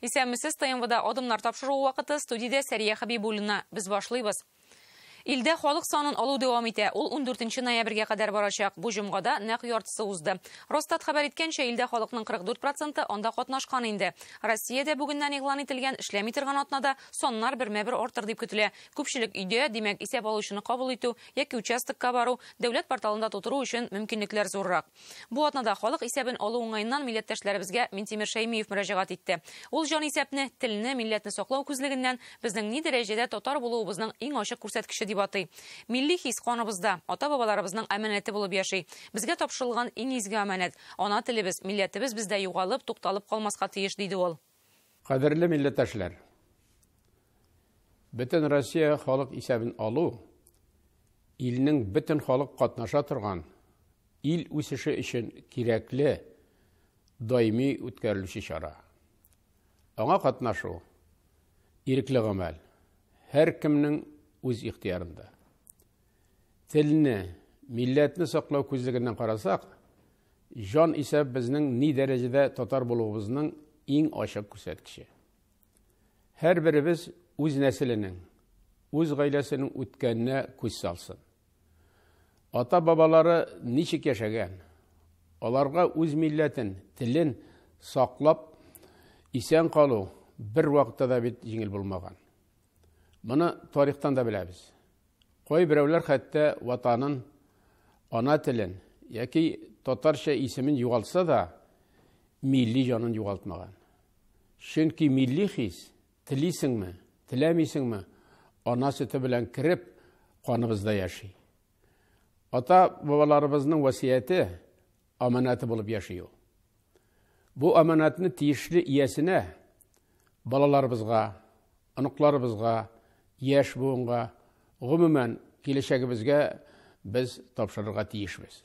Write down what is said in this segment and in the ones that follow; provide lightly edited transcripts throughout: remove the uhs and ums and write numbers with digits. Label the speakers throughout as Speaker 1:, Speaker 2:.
Speaker 1: Исәнмесез, ТНВда Адымнар тапшыруы вакыты, студиядә Сәрия Хәбибуллина. Без башлыйбыз. Илдә халык санын алу дәвам итә. Ул 14 ноябрьгә кадәр барачак. Бу җомгада нәкъ яртысы узды. Росстат хәбәр иткәнчә, илдә халыкның 44% анда катнашкан инде. Россиядә бүгеннән игълан ителгән эшләми торган атнада саннар бермә-бер артыр дип көтелә. Күпчелек өйдә, димәк, исәп алучыны кабул итү яки участокка бару, дәүләт порталында тутыру өчен мөмкинлекләр зуррак. Бу атнада халык исәбен алу уңаеннан милләттәшләребезгә Минтимер Шәймиев мөрәҗәгать итте. Ул җан исәпне, телне, милләтне саклау күзлегеннән безнең ни дәрәҗәдә татар булуыбызның иң ачык күрсәткече дип атый. Милли хис каныбызда, ата-бабаларыбызның әманәте булып яши. Безгә тапшырылган иң изге әманәт, ана телебез, милләтебез бездә югалып, тукталып калмаска тиеш, диде ул.
Speaker 2: Кадерле милләттәшләр, бөтен Россия халык исәбен алу илнең бөтен халык катнаша торган ил үсеше өчен кирәкле даими үткәрелүче чара. Аңа катнашу ирекле гамәл, һәркемнең үз ихтыярында. Телне, милләтне саклау күзлегеннән карасак, җан исәп безнең ни дәрәҗәдә татар булуыбызның иң ачык күрсәткече. Һәрберебез үз нәселенең, үз гаиләсенең үткәненә күз салсын. Ата-бабалары ничек яшәгән, аларга үз милләтен, телен саклап исән калу бер вакытта да бит җиңел булмаган. Моны тарихтан да беләбез. Кайберәүләр хәтта ватанын, ана телен яки татарча исемен югалтса да, милли җанын югалтмаган. Чөнки милли хис, телисеңме, теләмисеңме, ана сөте белән кереп, каныбызда яши. Ата-бабаларыбызның васияте, аманаты булып яши ул. Бу аманатны тиешле иясенә, балаларыбызга, оныкларыбызга, яшь буынга, гомумән, киләчәгебезгә без тапшырырга тиешбез.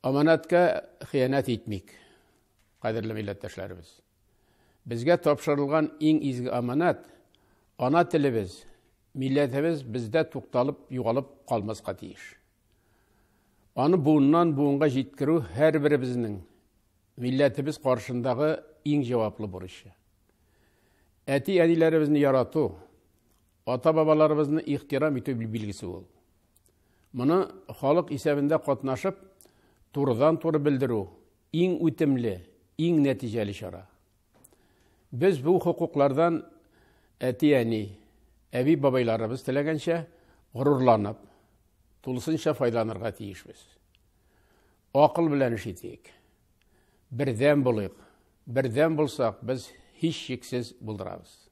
Speaker 2: Аманатка хыянәт итмик, кадерле милләттәшләребез. Безгә тапшырылган иң изге аманат, ана телебез, милләтебез бездә тукталып, югалып калмаска тиеш. Аны буыннан буынга җиткерү һәрберебезнең милләтебез каршындагы иң җаваплы бурычы. Әти-әниләребезне ярату, ата-бабаларыбызны ихтирам итү билгесе ул. Моны халык исәбендә катнашып, турыдан-туры белдерү иң үтемле, иң нәтиҗәле чара. Без бу хокуклардан әти-әни, әби-бабайларыбыз теләгәнчә горурланып, тулысынча файдаланырга тиешбез. Акыл белән эш итик. Бердәм булыйк. Бердәм булсак, без һичшиксез булдырабыз.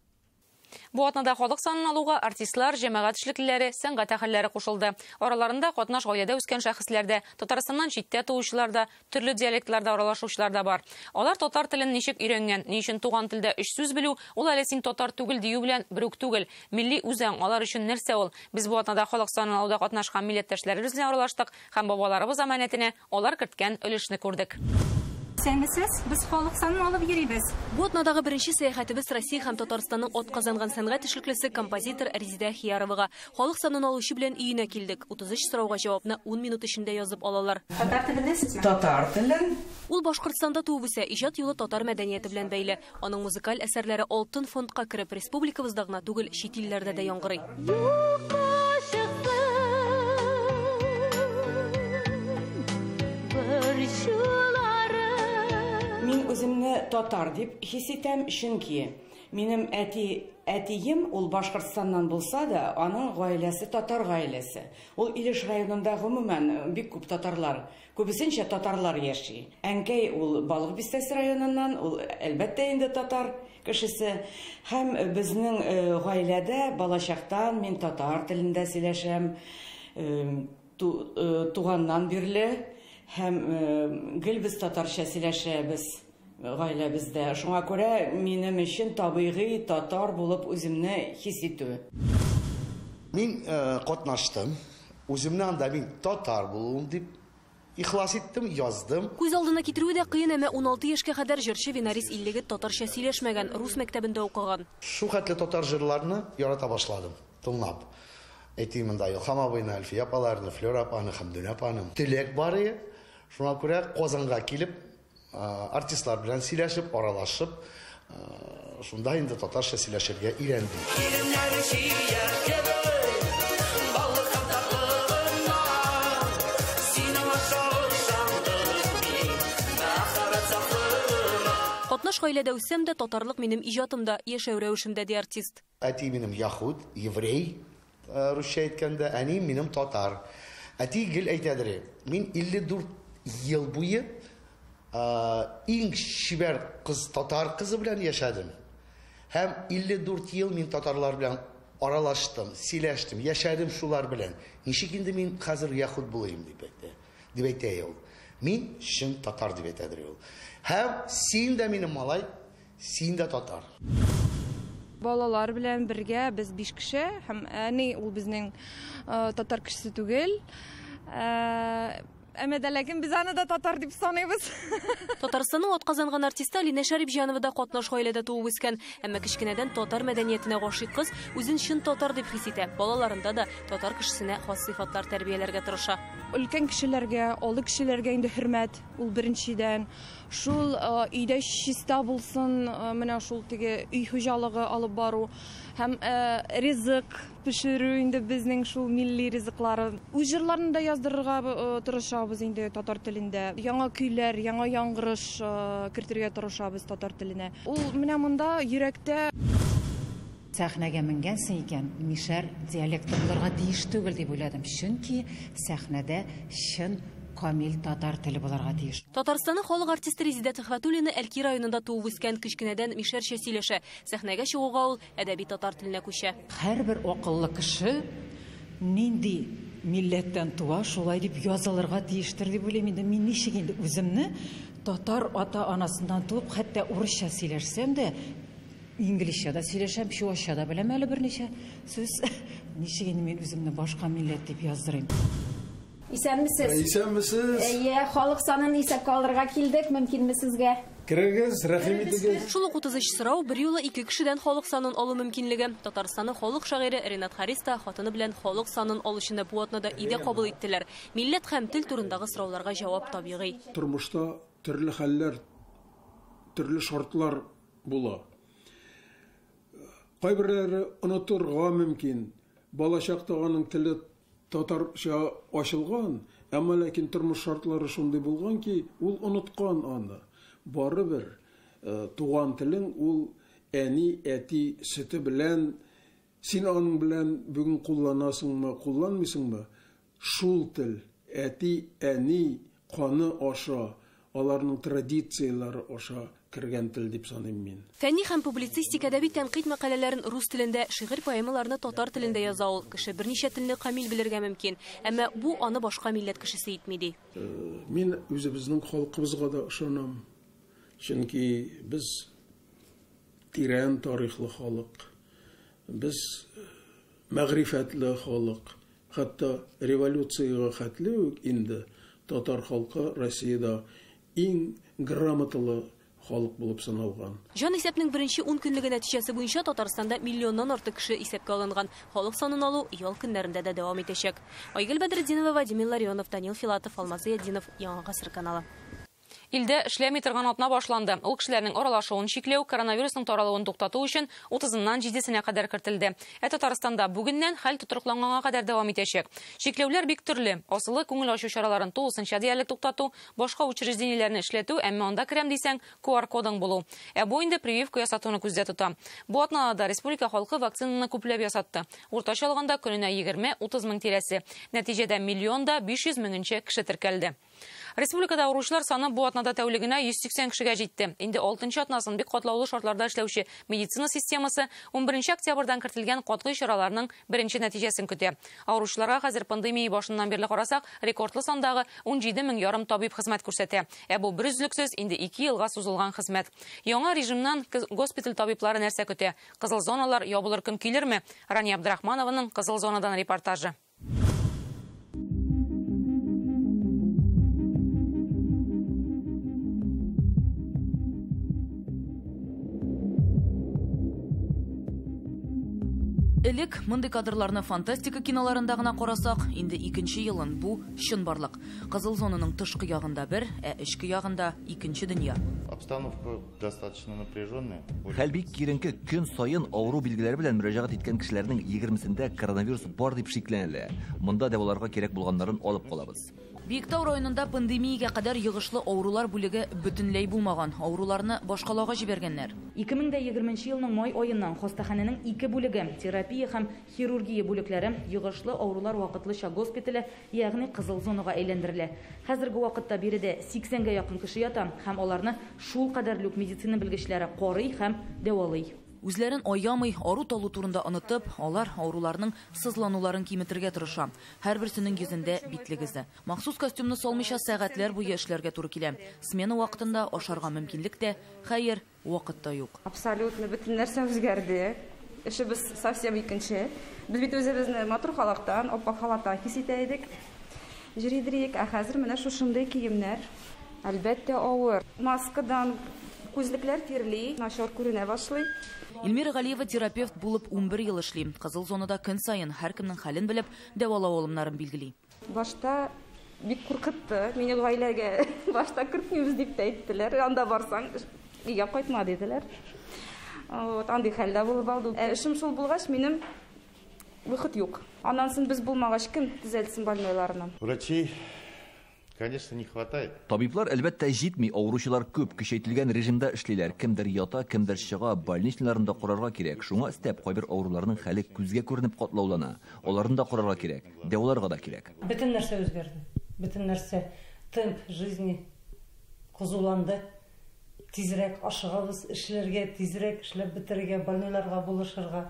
Speaker 1: Бу атнада халык санын алуга артистлар, җәмәгать эшлеклеләре, сәнгать әһелләре кушылды. Араларында катнаш гаиләдә үскән шәхесләр дә, Татарстаннан читтә туучылар да, төрле диалектларда аралашучылар да бар. Алар татар телен ничек өйрәнгән, ни өчен туган телдә өч сүз белү, ул әле син татар түгел дию белән бер үк түгел. Милли үзаң алар өчен нәрсә ул? Без бу атнада халык санын алуда катнашкан милләттәшләребез белән аралаштык һәм бабаларыбыз амәнәтенә алар керткән өлешне күрдек.
Speaker 3: Исәнмесез, без халык санын алып йөрибез.
Speaker 4: Бу атнадагы беренче сәяхәтебез Россия һәм Татарстанның атказанган сәнгать эшлеклесе композитор Резидә Хияровага. Халык санын алучы белән өенә килдек. 33 сорауга җавапны 10 минут эчендә язып алалар.
Speaker 3: Татар телен беләсезме?
Speaker 5: Татар телен.
Speaker 4: Ул Башкортстанда туып үсә, иҗат юлы татар мәдәнияте белән бәйле. Аның музыкаль әсәрләре алтын фондка кереп, республикабызда гына түгел, чит илләрдә дә яңгырый.
Speaker 6: Юкка чыксын борчуларым.
Speaker 5: Мин үземне татар дип хис итәм, чөнки минем әти, әтием ул Башкортстаннан булса да, аның гаиләсе татар гаиләсе. Ул Илеш районында гомумән бик күп татарлар, күбесенчә татарлар яши. Әнкәй ул Балык Бистәсе районыннан, ул әлбәттә инде татар кешесе. Һәм безнең гаиләдә балачактан мин татар телендә сөйләшәм, туганнан бирле. Һәм гел без татарча сөйләшәбез гаиләбездә. Шуңа күрә минем өчен табигый татар булып үземне хис итү.
Speaker 7: Мин катнаштым. Үземне анда мин татар булуым дип ихлас иттем, яздым.
Speaker 4: Күз алдына китерүе дә кыен, әмма 16 яшькә кадәр җырчы Винарис Иллегет татарча сөйләшмәгән, рус мәктәбендә укыган.
Speaker 7: Шул хәтле татар җырларны ярата башладым, тыңлап. Әйтим монда Илһам абыйны, Әлфия апаларны, Флера апаны, Хәмдүнә апаны. Теләк бар иде. Шуңа күрә Казанга килеп, артистлар белән сөйләшеп, аралашып, Шунда инде татарча сөйләшергә өйрәндем.
Speaker 4: Катнаш гаиләдә үссәм дә, татарлык минем иҗатымда, яшәү рәвешемдә, ди артист.
Speaker 7: Әти минем яһүд, еврей, русча әйткәндә, әни минем татар. Әти гел әйтәдер, мин 54 ел буе иң чибәр кыз, татар кызы белән яшәдем. Һәм 54 ел мин татарлар белән аралаштым, сөйләштем, яшәдем шулар белән. Ничек инде мин хәзер яһүд булыйм дип әйтә. Дип әйтә ул. Мин чын татар дип әйтәдер ул. Һәм син дә минем малай, син дә татар.
Speaker 8: Балалар белән бергә без 5 кеше, һәм әни ул безнең татар кешесе түгел. Әмма дә ләкин без аны да татар дип саныйбыз.
Speaker 4: Татарстанның атказанган артисты Алинә Шәрипҗанова да катнаш гаиләдә туып үскән. Әмма кечкенәдән татар мәдәниятенә гашыйк кыз үзен чын татар дип хис итә. Балаларында да татар кешесенә хас сыйфатлар тәрбияләргә тырыша.
Speaker 8: Өлкән кешеләргә, олы кешеләргә инде хөрмәт, ул беренчедән. Шул өйдә чиста булсын, менә шул теге өй хуҗалыгы алып бару һәм ризык пешерү инде безнең шул милли ризыклары. Үз җырларын да яздырырга тырышабыз инде татар телендә. Яңа көйләр, яңа яңгырыш кертергә тырышабыз татар теленә. Ул менә монда йөрәктә.
Speaker 9: Сәхнәгә менгәнсең икән, мишәр диалекты булырга тиеш түгел дип уйладым. Чөнки сәхнәдә чын камил татар теле булырга тиеш.
Speaker 4: Татарстанның халык артисты Резидә Төхвәтуллина Әлки районында туып үскән, кечкенәдән мишәрчә сөйләшә. Сәхнәгә чыгуга ул әдәби татар теленә күчә.
Speaker 9: Һәрбер акыллы кеше нинди милләттән туа, шулай дип язылырга тиештер дип уйлыйм инде. Мин ничек инде үземне татар ата-анасыннан туып, хәтта урысча сөйләшсәм дә, инглизчә дә сөйләшәм, чуашча да беләм әле берничә сүз. Ничек инде мин үземне башка милләт дип яздырыйм?
Speaker 3: Исәнмесез.
Speaker 10: Исәнмесез.
Speaker 3: Әйе, халык санын исәпкә алырга килдек, мөмкинме сезгә?
Speaker 10: Керегез, рәхим итегез.
Speaker 4: Шул ук 33 сорау бер юлы 2 кешедән халык санын алу мөмкинлеге. Татарстанның халык шагыйре Ренат Харис та хатыны белән халык санын алучыны бу атнада өйдә кабул иттеләр. Милләт һәм тел турындагы сорауларга җавап табигый.
Speaker 10: Тормышта төрле хәлләр, төрле шартлар була. Кайберләре онытырга мөмкин. Балачакта аның теле татарча ачылган, әмма ләкин тормыш шартлары шундый булган ки, ул оныткан аны. Барыбер туган телең ул әни, әти сөте белән, син аның белән бүген кулланасыңмы, кулланмыйсыңмы, шул тел әти, әни каны аша, аларның традицияләре аша кергән тел дип саныйм мин.
Speaker 4: Фәнни һәм публицистик әдәби тәнкыйть мәкаләләрен рус телендә, шигырь поэмаларны татар телендә яза ул. Кеше берничә телне камил белергә мөмкин, әмма бу аны башка милләт кешесе итми ди.
Speaker 10: Мин үзебезнең халкыбызга да ышанам. Чөнки без тирән тарихлы халык, без мәгърифәтле халык. Хәтта революциягә хәтле үк инде татар халкы Россиядә иң грамоталы халык булып саналган.
Speaker 4: Җан исәпнең беренче 10 көнлеге нәтиҗәсе буенча Татарстанда миллионнан артык кеше исәпкә алынган. Халык санын алу ял көннәрендә дә дәвам итәчәк. Айгөл Бәдретдинова, Владимир Ларионов, Данил Филатов, Алмаз Ядинов, Яңа Гасыр каналы.
Speaker 1: Илдә эшләми торган атна башланды. Ул кешеләрнең аралашуын чикләү, коронавирусның таралуын туктату өчен 30-ннан 7-сенә кадәр кертелде. Ә Татарстанда бүгеннән хәл тотрыкланганга кадәр дәвам итәчәк. Чикләүләр бик төрле. Асылы күңел ачу чараларын тулысынча диярлек туктату, башка учреждениеләрне эшләтү, әмма анда керәм дисәң, QR кодың булу. Ә бу инде прививка ясатуны күздә тота. Бу атнада республика халкы вакцинаны күпләп ясатты. Уртача алганда көненә 20-30 мең тирәсе. Нәтиҗәдә 1 500 000 кеше теркәлде. Республикада авыручылар саны бу атнада тәүлегенә 180 кешегә җитте. Инде 6 атнасын бик катлаулы шартларда эшләүче медицина системасы 11 октябрьдән кертелгән катгый чараларның беренче нәтиҗәсен көтә. Авыручыларга хәзер пандемия башыннан бирле карасак, рекордлы сандагы 17,5 мең табиб хезмәт күрсәтә. Ә бу берөзлексез инде 2 елга сузылган хезмәт. Яңа режимнан госпиталь табиблары нәрсә көтә? Кызыл зоналар ябылыр көн килерме? Рания Абдрахманованың Кызыл зонадан репортажы.
Speaker 11: Элек мондый кадрларны фантастика киноларында гына карасак, инде икенче елын бу чынбарлык. Кызыл зонаның тышкы ягында бер, ә эчке ягында икенче дөнья.
Speaker 12: Обстановка достаточно напряженная.
Speaker 13: Хәл бик киеренке. Көн саен авыру билгеләре белән мөрәҗәгать иткән кешеләрнең 20-сендә коронавирус бар дип шикләнелә. Монда дәваларга кирәк булганнарын алып калабыз.
Speaker 11: Биектау районында пандемиягә кадәр йогышлы авырулар бүлеге бөтенләй булмаган. Авыруларны башкалага җибәргәннәр. 2020 елның май аеннан хастаханәнең ике бүлеге, терапия һәм хирургия бүлекләре, йогышлы авырулар вакытлыча госпитале, ягъни кызыл зонага әйләндерелә. Хәзерге вакытта биредә 80-гә якын кеше ята һәм аларны шул кадәрле үк медицина белгечләре карый һәм дәвалый. Үзләрен аямый, ару-талу турында онытып, алар авыруларның сызлануларын киметергә тырыша. Һәрберсенең йөзендә битлек эзе. Махсус костюмны салмыйча сәгатьләр буе эшләргә туры килә. Смена вакытында ашарга мөмкинлек тә, хәер, вакыт та юк.
Speaker 14: Абсолютно бөтен нәрсә үзгәрде. Эшебез совсем икенче. Без бит үзебезне матур халыктан, аппак халаттан хис итә идек. Җөридерик, ә хәзер менә шушындый киемнәр. Әлбәттә, авыр. Маскадан күзлекләр тирли, начар күренә башлый.
Speaker 11: Эльмира Галиева терапевт булып 11 ел эшли. Кызыл зонада көн саен һәркемнең хәлен белеп, дәвалау алымнарын билгели.
Speaker 14: Башта бик куркытты. Мине гаиләгә башта кертмибез дип тә әйттеләр. Анда барсаң, өйгә кайтма диделәр. Вот, андый хәлдә булып алды. Эшем шул булгач, минем выход юк. Аннан соң без булмагач, кем төзәтсен больнойларны?
Speaker 12: Врачей, конечно, не хватает.
Speaker 13: Табиблар әлбәттә җитми, авыручылар күп, көчәйтелгән режимда эшлиләр. Кемдер ята, кемдер чыга, больничныйларын да карарга кирәк. Шуңа өстәп кайбер авыруларның хәле күзгә күренеп катлаулана. Аларны да карарга кирәк, дәваларга да кирәк.
Speaker 15: Бөтен нәрсә үзгәрде. Бөтен нәрсә, темп жизни кызуланды. Тизрәк ашыгабыз эшләргә, тизрәк эшләп бетерергә, больнойларга булышырга,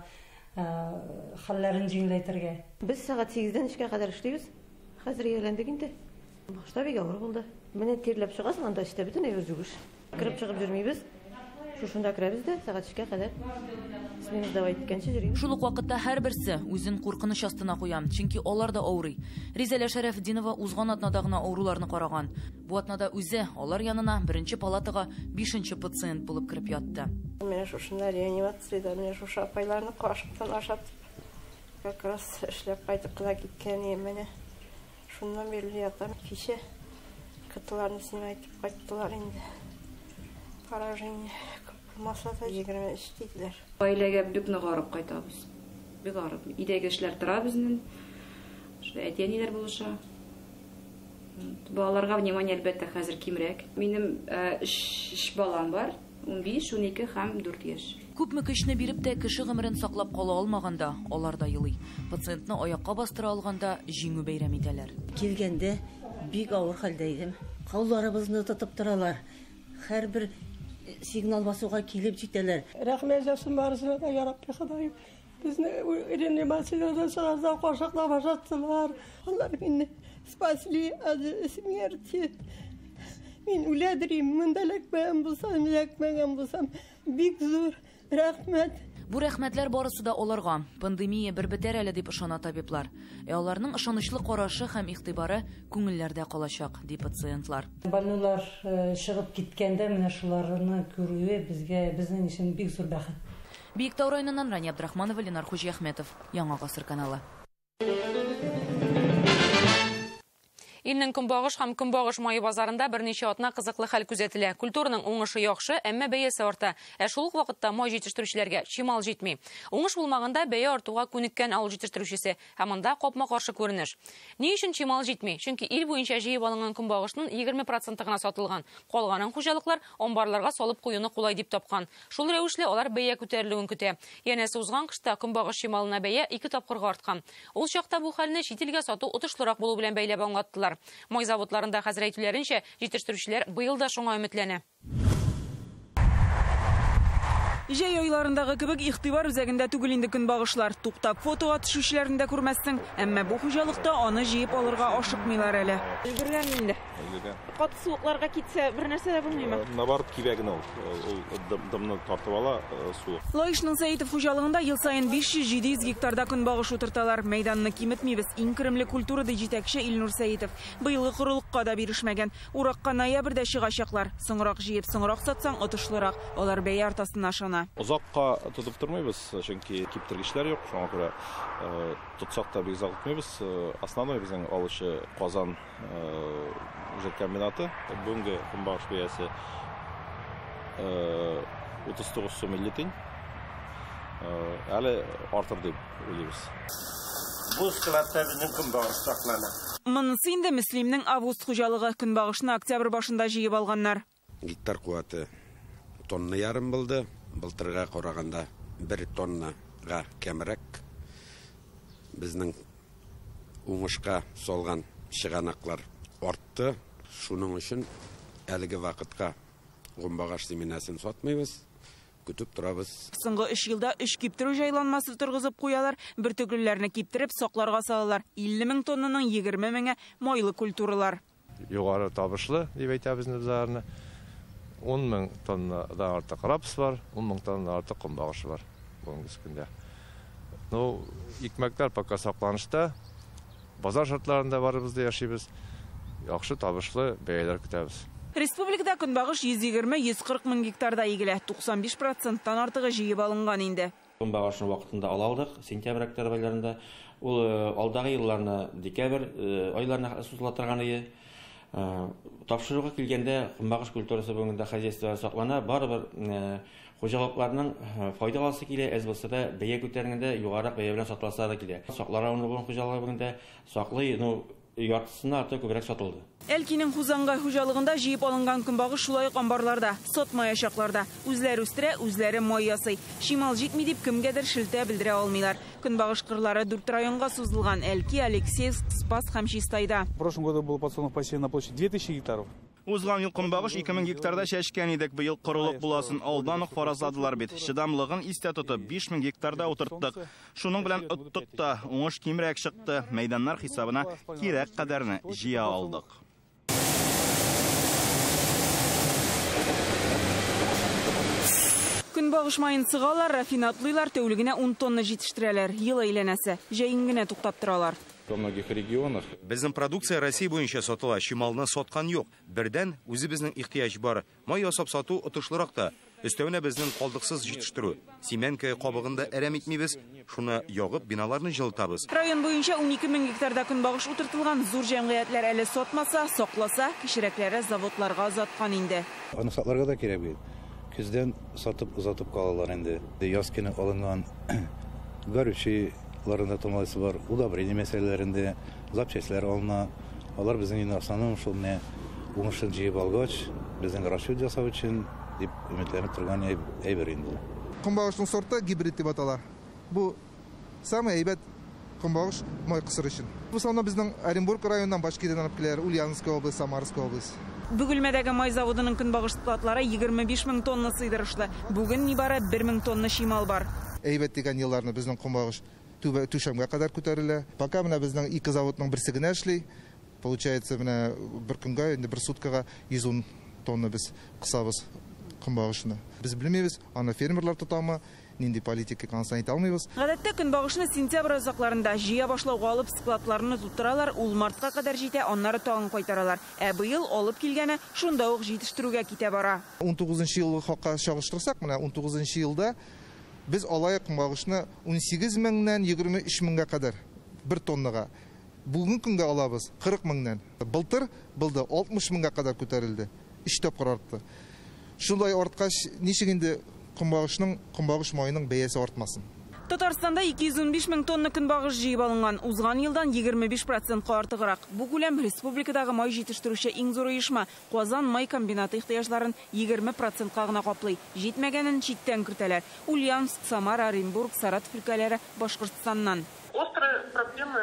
Speaker 15: хәлләрен җиңеләйтергә.
Speaker 16: Без сәгать 8-дән 3-кә кадәр эшлибез. Хәзер ияләндек инде. Башта бик авыр булды. Менә тирләп чыгасың, анда эштә бөтен әйбер югыш. Кереп чыгып йөрмибез. Шушында керәбез дә сәгать 3-кә кадәр смена сдавать иткәнче йөрибез.
Speaker 11: Шул ук вакытта һәрберсе үзен куркыныч астына куя, чөнки алар да авырый. Ризәлә Шәрәфетдинова узган атнада гына авыруларны караган. Бу атнада үзе алар янына беренче палатага 5нче пациент булып кереп ятты.
Speaker 16: Менә шушында реанимациядә менә шушы апайларны кашыктан ашатып, как раз эшләп кайтып кына киткән идем менә. Шуннан бирле ятам. Кичә кытыларны снимать итеп кайттылар инде. Поражение күп булмаса да 23 диделәр.
Speaker 14: Гаиләгә бик нык арып кайтабыз. Бик арып. Өйдәге эшләр тора безнең. Шул әти-әниләр булыша. Балаларга внимание әлбәттә хәзер кимрәк. Минем 3 балам бар. 15, 12 һәм 4 яшь.
Speaker 11: Күпме көчне биреп тә кеше гомерен саклап кала алмаганда, алар да елый. Пациентны аякка бастыра алганда җиңү бәйрәм итәләр.
Speaker 17: Килгәндә бик авыр хәлдә идем. Кулларыбызны тотып торалар. Һәрбер сигнал басуга килеп җитәләр.
Speaker 18: Рәхмәт яусын барысына да, я Рабби Ходаем. Безне реанимациядән чыгарда кашыклап ашаттылар. Алар мине спасли от смерти. Мин үләдерим, монда эләкмәгән булсам, эләкмәгән булсам, бик зур рәхмәт.
Speaker 11: Бу рәхмәтләр барысы да аларга. Пандемия бер бетәр әле дип ышана табиблар. Ә аларның ышанычлы карашы һәм игътибары күңелләрдә калачак, ди пациентлар.
Speaker 15: Больнойлар чыгып киткәндә менә шуларны күрүе безгә, безнең өчен бик зур бәхет.
Speaker 11: Биектау районыннан Рания Абдрахманова, Ленар Хуҗиәхмәтов, Яңа Гасыр каналы.
Speaker 1: Илнең көнбагыш һәм көнбагыш мае базарында берничә атна кызыклы хәл күзәтелә. Культураның уңышы яхшы, әмма бәясе арта. Ә шул ук вакытта май җитештерүчеләргә чимал җитми. Уңыш булмаганда бәя артуга күнеккән авыл җитештерүчесе. Һәм монда капма-каршы күренеш. Ни өчен чимал җитми? Чөнки ил буенча җыеп алынган көнбагышның 20% гына сатылган. Калганын хуҗалыклар амбарларга салып куюны кулай дип тапкан. Шул рәвешле алар бәя күтәрелүен көтә. Янәсе узган кышта көнбагыш чималына бәя 2 тапкырга арткан. Ул чакта бу хәлне чит илгә сату отышлырак булу белән бәйләп аңлаттылар. Май заводларында хәзер әйтүләренчә, җитештерүчеләр быел да шуңа өметләнә.
Speaker 19: Җәй айларындагы кебек игътибар үзәгендә түгел инде көнбагышлар. Туктап фотога төшүчеләрне дә күрмәссең, әмма бу хуҗалыкта аны җыеп алырга ашыкмыйлар әле.
Speaker 20: Өлгергән инде.
Speaker 21: Өлгергән.
Speaker 20: Каты суыкларга китсә, бер нәрсә дә булмыймы?
Speaker 21: Наоборот, кибә генә ул. Ул дымны тартып ала суык.
Speaker 19: Лаешның Сәитов хуҗалыгында ел саен 500-700 гектарда көнбагыш утырталар. Мәйданны киметмибез. Иң керемле культура ди җитәкче Илнур Сәитов. Быелгы корылыкка да бирешмәгән. Уракка ноябрьдә чыгачаклар. Соңрак җыеп, соңрак сатсаң отышлырак. Алар бәя артасына ышана. саклана.
Speaker 21: Озакка тотып тормыйбыз, чөнки киптергечләр юк, шуңа күрә тотсак та бик озак тотмыйбыз. Основной безнең алучы Казан жир комбинаты. Бүгенге көнбагыш бәясе 39 сум 50 тиен. Әле артыр дип уйлыйбыз.
Speaker 2: Бу складта безнең көнбагыш саклана.
Speaker 19: Монысы инде Мөслимнең Август хуҗалыгы. Көнбагышны октябрь башында җыеп алганнар.
Speaker 22: Гектар куәте тонна ярым булды. Былтырга караганда 1 тоннага кәмрәк. Безнең уңышка салган чыганаклар артты. Шуның өчен әлеге вакытка көнбагыш семенасын сатмыйбыз. Көтеп торабыз.
Speaker 19: Соңгы 3 елда 3 киптерү җайланмасы торгызып куялар, бөртеклеләрне киптереп сакларга салалар. 50 мең тоннаның 20 меңе майлы культуралар.
Speaker 23: Югары табышлы дип әйтәбез без аларны. 10 мең тоннадан артык рапс бар, 10 мең тоннадан артык көнбагыш бар бүгенге көндә. Ну, икмәкләр пока сакланышта. Базар шартларында барыбыз да яшибез. Яхшы табышлы бәяләр көтәбез.
Speaker 19: Республикада көнбагыш 120-140 мең гектарда игелә. 95%-тан артыгы җыеп алынган инде.
Speaker 24: Көнбагышны вакытында ала алдык, сентябрь, октябрь айларында. Ул алдагы елларны декабрь айларына сузыла торган иде. Тапшыруга килгәндә, көнбагыш культурасы бүгенге хозяйствода саклана. Барыбер хуҗалыкларның файда аласы килә, әз булса да бәя күтәргәндә югарырак бәя белән сатыласы да килә. Саклар районы хуҗалыгы бүгендә саклый, ну, яртысына артык күбрәк сатылды.
Speaker 19: Әлкинең Хузангай хуҗалыгында җыеп алынган көнбагыш шулай ук амбарларда, сатмаячакларда. Үзләре үстерә, үзләре май ясый. Чимал җитми дип кемгәдер шелтә белдерә алмыйлар. Көнбагыш кырлары 4 районга сузылган: Әлки, Алексеевск, Спас һәм Чистайда.
Speaker 25: В прошлом году был подсолнух посеян на площади 2000 гектаров.
Speaker 26: Узган ел көнбагыш 2000 гектарда чәчкән идек. Быел корылык буласын алдан ук фаразладылар бит. Чыдамлыгын истә тотып 5000 гектарда утырттык. Шуның белән оттык та, уңыш кимрәк чыкты. Мәйданнар хисабына кирәк кадәрне җыя алдык.
Speaker 19: Көнбагыш майын сыгалар, рафинатлыйлар, тәүлегенә 10 тонна җитештерәләр. Ел әйләнәсе. Җәен генә туктап торалар.
Speaker 27: Во многих регионах.
Speaker 28: Безнең продукция Россия буенча сатыла, чималны саткан юк. Бердән үзебезнең ихтыяҗ бар. Май ясап сату отышлырак та. Өстәвенә безнең калдыксыз җитештерү. Симәнке кабыгында әрәм итмибез, шуны ягып биналарны җылытабыз.
Speaker 19: Район буенча 12 мең гектарда көнбагыш утыртылган. Зур җәмгыятьләр әле сатмаса, сакласа, кечерәкләре заводларга озаткан инде.
Speaker 29: Аны сакларга да кирәк бит. Көздән сатып озатып калалар инде. Яз көне алынган горючий ларында тонналысы бар, удобрение мәсьәләләрендә запчастьләр алына. Алар безнең инде основном шул менә уңышын җыеп алгач, безнең расчет ясау өчен дип өметләнеп торган әйбер инде.
Speaker 30: Көнбагышның сорты гибрид дип атала. Бу самый әйбәт көнбагыш май кысыр өчен. Бу основном безнең Оренбург районыннан, Башкириядан алып киләләр, Ульяновская область, Самарская область.
Speaker 19: Бөгелмәдәге май заводының көнбагыш складлары 25 мең тонна сыйдырышлы. Бүген нибары 1 мең тонна чимал бар.
Speaker 30: Әйбәт дигән елларны безнең көнбагыш түшәмгә кадәр күтәрелә. Пока менә безнең ике заводның берсе генә эшли. Получается, менә бер көнгә, инде бер суткага 110 тонна без кысабыз көнбагышны. Без белмибез, аны фермерлар тотамы, нинди политика икәнен әйтә алмыйбыз.
Speaker 19: Гадәттә көнбагышны сентябрь азакларында җыя башлауга алып складларны тутыралар, ул мартка кадәр җитә, аннары тагын кайтаралар. Ә быел алып килгәне шунда ук җитештерүгә китә бара.
Speaker 30: 19 елгы хакка чагыштырсак, менә 19 елда без алай көнбагышны 18 меңнән 23 меңгә кадәр бер тоннага. Бүгенге көнгә алабыз 40 меңнән. Былтыр булды 60 меңгә кадәр күтәрелде. 3 тапкыр артты. Шулай арткач, ничек инде көнбагышның, көнбагыш маеның бәясе артмасын?
Speaker 19: Татарстанда 215 мең тонна көнбагыш җыеп алынган. Узган елдан 25%-ка артыграк. Бу күләм республикадагы май җитештерүче иң зур оешма Казан май комбинаты ихтыяҗларын 20%-ка гына каплый. Җитмәгәнен читтән кертәләр. Ульяновск, Самара, Оренбург, Саратов өлкәләре Башкортстаннан.
Speaker 31: Острые проблемы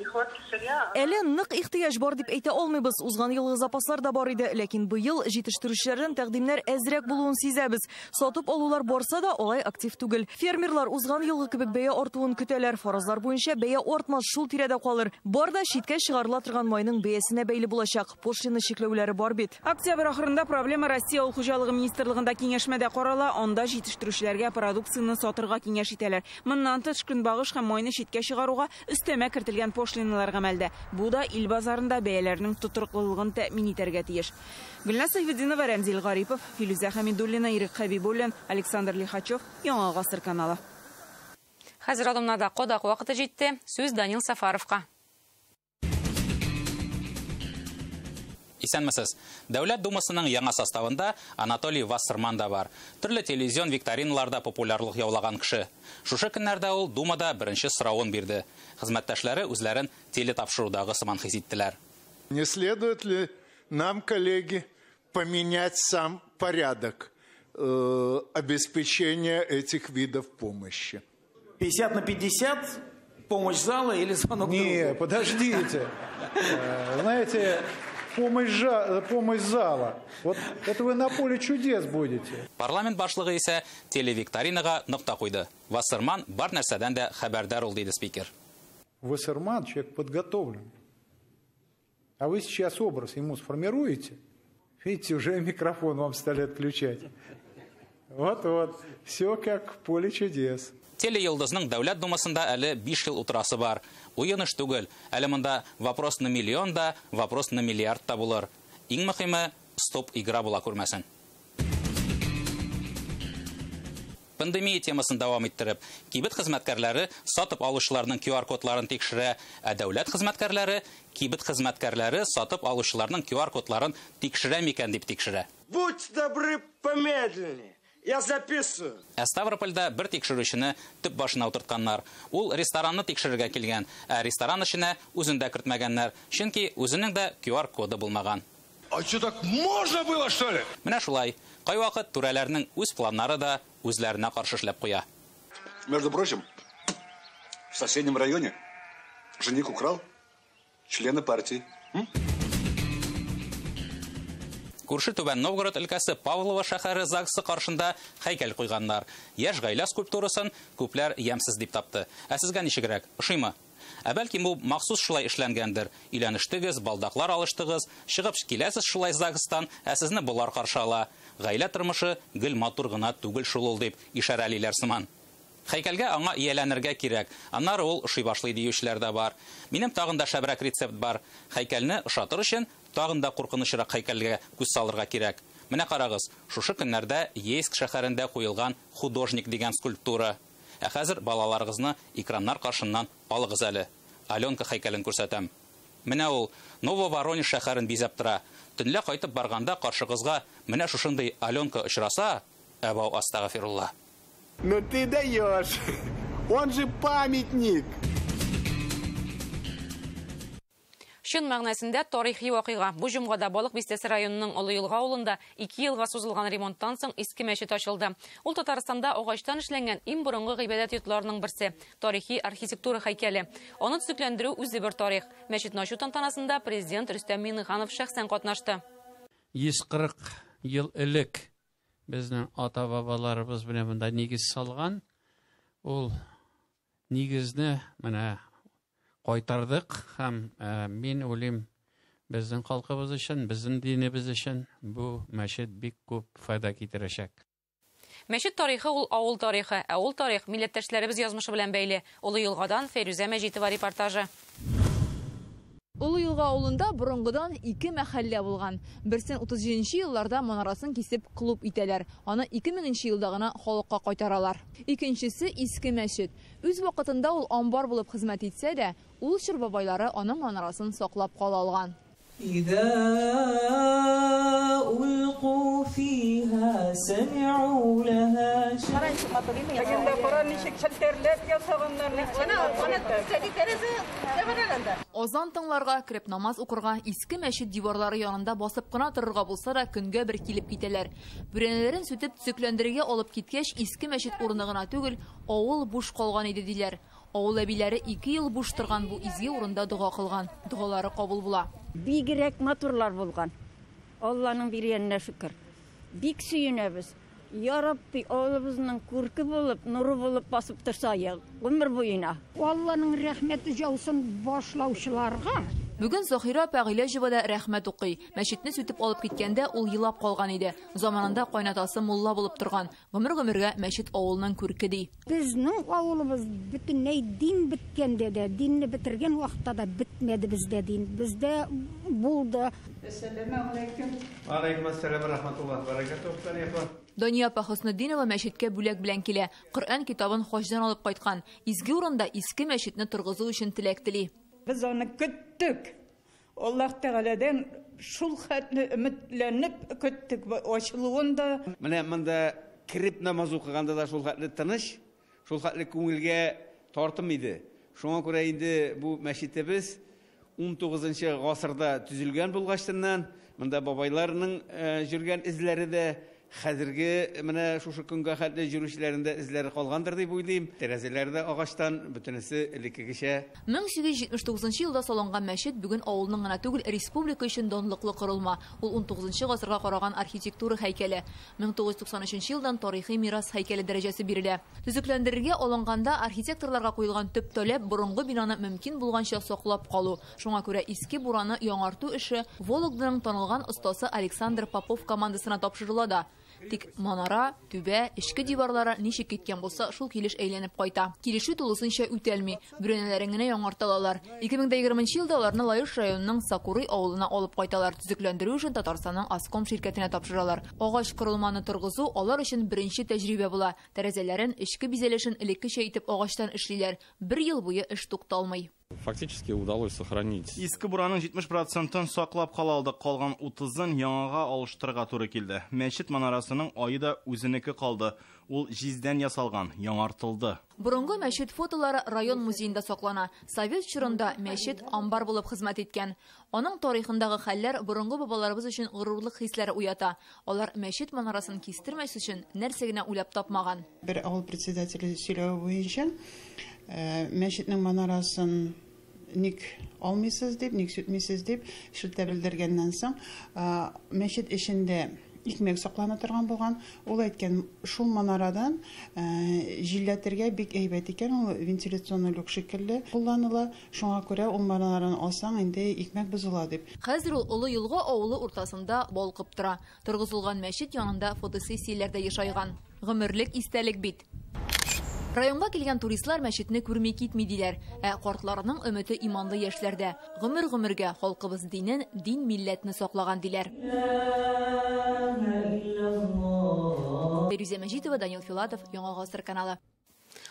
Speaker 31: нехватки сырья.
Speaker 32: Әле нык ихтыяҗ бар дип әйтә алмыйбыз. Узган елгы запаслар да бар иде, ләкин быел җитештерүчеләрдән тәкъдимнәр әзрәк булуын сизәбез. Сатып алулар барса да, алай актив түгел. Фермерлар узган елгы кебек бәя артуын көтәләр. Фаразлар буенча бәя артмас, шул тирәдә калыр. Бар да читкә чыгарыла торган майның бәясенә бәйле булачак. Пошлина чикләүләре бар бит.
Speaker 19: Октябрь ахырында проблема Россия Авыл хуҗалыгы министрлыгында киңәшмәдә карала. Анда җитештерүчеләргә продукцияне сатырга киңәш итәләр. Моннан тыш көнбагыш һәм майны читкә чыгаруга өстәмә кертелгән пошлиналар гамәлдә. Бу да ил базарында бәяләрнең тотрыклылыгын тәэмин итәргә тиеш. Гөлназ Сәйфетдинова, Рәмзил Гарипов, Филүзә Хәмидуллина, Ирек Хәбибуллин, Александр Лихачев, Яңа Гасыр каналы.
Speaker 1: Хәзер адымнарда кодак вакыты җитте. Сүз Данил Сафаровка.
Speaker 3: Исәнмесез. Дәүләт Думасының яңа составында Анатолий Вассерман да бар. Төрле телевизион викториналарда популярлык яулаган кеше. Шушы көннәрдә ул Думада беренче соравын бирде. Хезмәттәшләре үзләрен телетапшырудагы сыман хис иттеләр.
Speaker 4: Не следует ли нам, коллеги, поменять сам порядок обеспечения этих видов помощи?
Speaker 5: 50 на 50? Помощь зала или звонок другу?
Speaker 6: Не, подождите. Знаете, помощь зала. Вот это вы на поле чудес будете.
Speaker 3: Парламент башлыгы исә телевикторинага нокта куйды. Вассерман бар нәрсәдән дә хәбәрдар ул, диде спикер.
Speaker 6: Вассерман человек подготовленный. А вы сейчас образ ему сформируете. Видите, уже микрофон вам стали отключать. Вот-вот, все как в поле чудес.
Speaker 3: Телейылдызның Дәүләт Думасында әле 5 ел утырасы бар. Уен эш түгел. Әле монда вопрос на миллион да, вопрос на миллиард та булыр. Иң мөһиме, стоп игра була күрмәсен. Пандемия темасын дәвам иттереп, кибет хезмәткәрләре сатып алучыларның QR кодларын тикшерә, ә дәүләт хезмәткәрләре кибет хезмәткәрләре сатып алучыларның QR кодларын тикшерә микән дип тикшерә.
Speaker 2: Будь добры, помедленнее. Я записываю.
Speaker 3: Ә Ставропольдә бер тикшерүчене төп башына утыртканнар. Ул ресторанны тикшерергә килгән, ә ресторан эченә үзен дә кертмәгәннәр, чөнки үзенең дә QR коды булмаган.
Speaker 7: А что, так можно было, что ли?
Speaker 3: Менә шулай. Кайвакыт түрәләрнең үз планнары да үзләренә каршы эшләп куя.
Speaker 7: Между прочим, в соседнем районе жених украл члена партии.
Speaker 3: Күрше Түбән Новгород өлкәсе Павлово шәһәре ЗАГСы каршында һәйкәл куйганнар. Яшь гаилә скульптурасын күпләр ямьсез дип тапты. Ә сезгә ничегрәк? Ошыймы? Ә бәлки бу махсус шулай эшләнгәндер. Өйләнештегез, балдаклар алыштыгыз, чыгып киләсез шулай ЗАГСтан, ә сезне болар каршы ала. Гаилә тормышы гел матур гына түгел шул ул дип ишарәлиләр сыман. Һәйкәлгә аңа ияләнергә кирәк. Аннары ул ошый башлый диючеләр дә бар. Минем тагын да шәбрәк рецепт бар. Һәйкәлне ошатыр өчен тагын да куркынычрак һәйкәлгә күз салырга кирәк. Менә карагыз, шушы көннәрдә Ейск шәһәрендә куелган художник дигән скульптура. Ә хәзер балаларыгызны экраннар каршыннан алыгыз әле. Аленка һәйкәлен күрсәтәм. Менә ул Нововоронеж шәһәрен бизәп тора. Төнлә кайтып барганда каршыгызга менә шушындый Аленка очраса, әбау астагфирулла.
Speaker 8: Ну ты даешь! Он же памятник!
Speaker 1: Чын мәгънәсендә тарихи вакыйга. Бу җомгада Балык Бистәсе районының Олы Елга авылында 2 елга сузылган ремонттан соң иске мәчет ачылды. Ул Татарстанда агачтан эшләнгән иң борынгы гыйбадәт йортларының берсе, тарихи архитектура һәйкәле. Аны төзекләндерү үзе бер тарих. Мәчетне ачу тантанасында президент Рөстәм Миңнеханов шәхсән катнашты.
Speaker 9: 140 ел элек безнең ата-бабаларыбыз менә монда нигез салган. Ул нигезне менә кайтардык һәм мин уйлыйм, безнең халкыбыз өчен, безнең динебез өчен бу мәчет бик күп файда китерәчәк.
Speaker 1: Мәчет тарихы ул авыл тарихы, ә ул тарих милләттәшләребез язмышы белән бәйле. Олы Елгадан Фәйрүзә Мәҗитова репортажы.
Speaker 10: Олы Елга авылында борынгыдан 2 мәхәллә булган. Берсен 37 елларда манарасын кисеп клуб итәләр. Аны 2000 елда гына халыкка кайтаралар. Икенчесе иске мәчет. Үз вакытында ул амбар булып хезмәт итсә дә, ул чор бабайлары аның манарасын саклап кала алган. Азан тыңларга, кереп намаз укырга, иске мәчет диварлары янында басып кына торырга булса да көнгә бер килеп китәләр. Бүрәнәләрен сүтеп төзекләндерергә алып киткәч, иске мәчет урыны гына түгел, авыл буш калган иде диләр. Авыл әбиләре 2 ел буш торган бу изге урында дога кылган. Догалары кабул була.
Speaker 12: Бигрәк матурлар булган. Алланың биргәненә шөкер. Бик сөенәбез. Я Рабби, авылыбызның күрке булып, нуры булып басып торса, гомер буена.
Speaker 13: Алланың рәхмәте яусын башлаучыларга.
Speaker 10: Бүген Заһира апа Гыйләҗева да рәхмәт укый. Мәчетне сүтеп алып киткәндә ул елап калган иде. Заманында кайнатасы мулла булып торган. Гомер-гомергә мәчет авылның күрке ди.
Speaker 11: Безнең авылыбыз бөтенләй дин беткәндә дә, динне бетергән вакытта да бетмәде бездә дин. Бездә булды.
Speaker 13: Әссәламү алейкум. Алейкум рахматуллаһи баракатуһ.
Speaker 10: Дания апа Хөснетдинова мәчеткә бүләк белән килә. Коръән китабын хаҗдан алып кайткан. Изге урында иске мәчетне торгызу өчен теләк тели.
Speaker 13: Без аны көттек. Аллаһ Тәгаләдән шул хәтле өметләнеп көттек ачылуын да.
Speaker 14: Менә монда кереп намаз укыганда да шул хәтле тыныч, шул хәтле күңелгә тартым иде. Шуңа күрә инде бу мәчетебез 19 гасырда төзелгән булгачтыннан, монда бабайларның жүргән эзләре дә хәзерге менә шушы көнгә хәтле жүрүчеләрендә эзләре калгандыр дип уйлыйм. Тәрәзәләре дә агачтан, бөтенесе элеккегечә.
Speaker 10: 1879 елда салынган мәчет бүген авылның гына түгел, республика өчен данлыклы корылма. Ул 19 гасырга караган архитектура һәйкәле. 1993 елдан тарихи мирас һәйкәле дәрәҗәсе бирелә. Төзекләндерергә алынганда архитекторларга куелган төп таләп борынгы бинаны мөмкин булганча саклап калу. Шуңа күрә иске бураны яңарту эше Вологданың танылган остасы Александр Попов командасына тапшырыла да. Тик манара, түбә, эчке диварлары ничек киткән булса, шул килеш әйләнеп кайта. Килешү тулысынча үтәлми, бүрәнәләрен генә яңарталар. 2020 елда аларны Лаеш районының Сакурый авылына алып кайталар. Төзекләндерү өчен Татарстанның Аском ширкәтенә тапшыралар. Агач корылманы торгызу алар өчен беренче тәҗрибә була. Тәрәзәләрен, эчке бизәлешен элеккечә итеп агачтан эшлиләр. Бер ел буе эш тукталмый.
Speaker 15: Фактически удалось сохранить.
Speaker 26: Иске бураның 70%-ын саклап кала алдык, калган 30-ын яңага алыштырырга туры килде. Мәчет манарасының айы да үзенеке калды. Ул җиздән ясалган, яңартылды.
Speaker 10: Борынгы мәчет фотолары район музеенда саклана. Совет чорында мәчет амбар булып хезмәт иткән. Аның тарихындагы хәлләр борынгы бабаларыбыз өчен горурлык хисләре уята. Алар мәчет манарасын кистермәс өчен нәрсә генә уйлап тапмаган.
Speaker 16: Бер авыл председателе сөйләве буенча мәчетнең манарасын ник алмыйсыз дип, ник сүтмисез дип шелтә белдергәннән соң, мәчет эчендә икмәк саклана торган булган. Ул әйткән, шул манарадан җилләтергә бик әйбәт икән, ул вентиляционный люк шикелле кулланыла. Шуңа күрә ул манараны алсаң, инде икмәк бозыла дип.
Speaker 10: Хәзер ул Олы Елга авылы уртасында балкып тора. Торгызылган мәчет янында фотосессияләр дә ешайган. Гомерлек истәлек бит. Районга килгән туристлар мәчетне күрми китми диләр. Ә картларның өмете иманлы яшьләрдә. Гомер-гомергә халкыбыз динен, дин милләтне саклаган диләр. Фирүзә Мәҗитова, Данил Филатов, Яңа Гасыр каналы.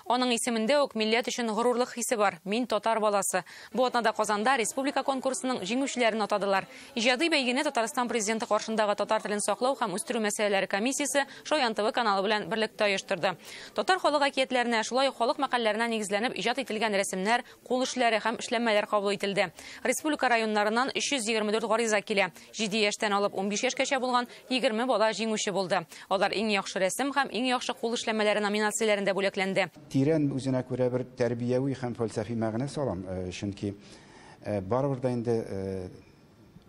Speaker 1: Аның исемендә үк милләт өчен горурлык хисе бар. Мин татар баласы. Бу атнада Казанда республика конкурсының җиңүчеләрен атадылар. Иҗади бәйгене Татарстан президенты каршындагы татар телен саклау һәм үстерү мәсьәләләре комиссиясе Шаян ТВ каналы белән берлектә оештырды. Татар халык әкиятләренә, шулай ук халык мәкальләренә нигезләнеп иҗат ителгән рәсемнәр, кул эшләре һәм эшләнмәләр кабул ителде. Республика районнарыннан 324 гариза килә. 7 яшьтән алып 15 яшькәчә булган 20 бала җиңүче булды. Алар иң яхшы рәсем һәм иң яхшы кул эшләнмәләре номинацияләрендә бүләкләнде.
Speaker 17: Тирән үзенә күрә бер тәрбияви һәм фәлсәфи мәгънә салам, чөнки барыбер дә инде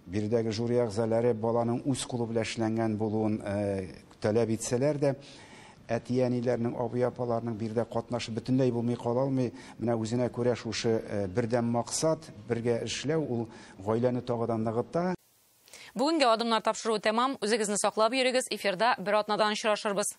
Speaker 17: биредәге жюри әгъзалары баланың үз кулы белән эшләнгән булуын таләп итсәләр дә, әти-әниләрнең, абый-апаларның биредә катнашы бөтенләй булмый кала алмый. Менә үзенә күрә шушы бердәм максат, бергә эшләү ул гаиләне тагы да ныгыта.
Speaker 1: Бүгенге адымнар тапшыруы тәмам. Үзегезне саклап йөрегез. Эфирда бер атнадан очрашырбыз.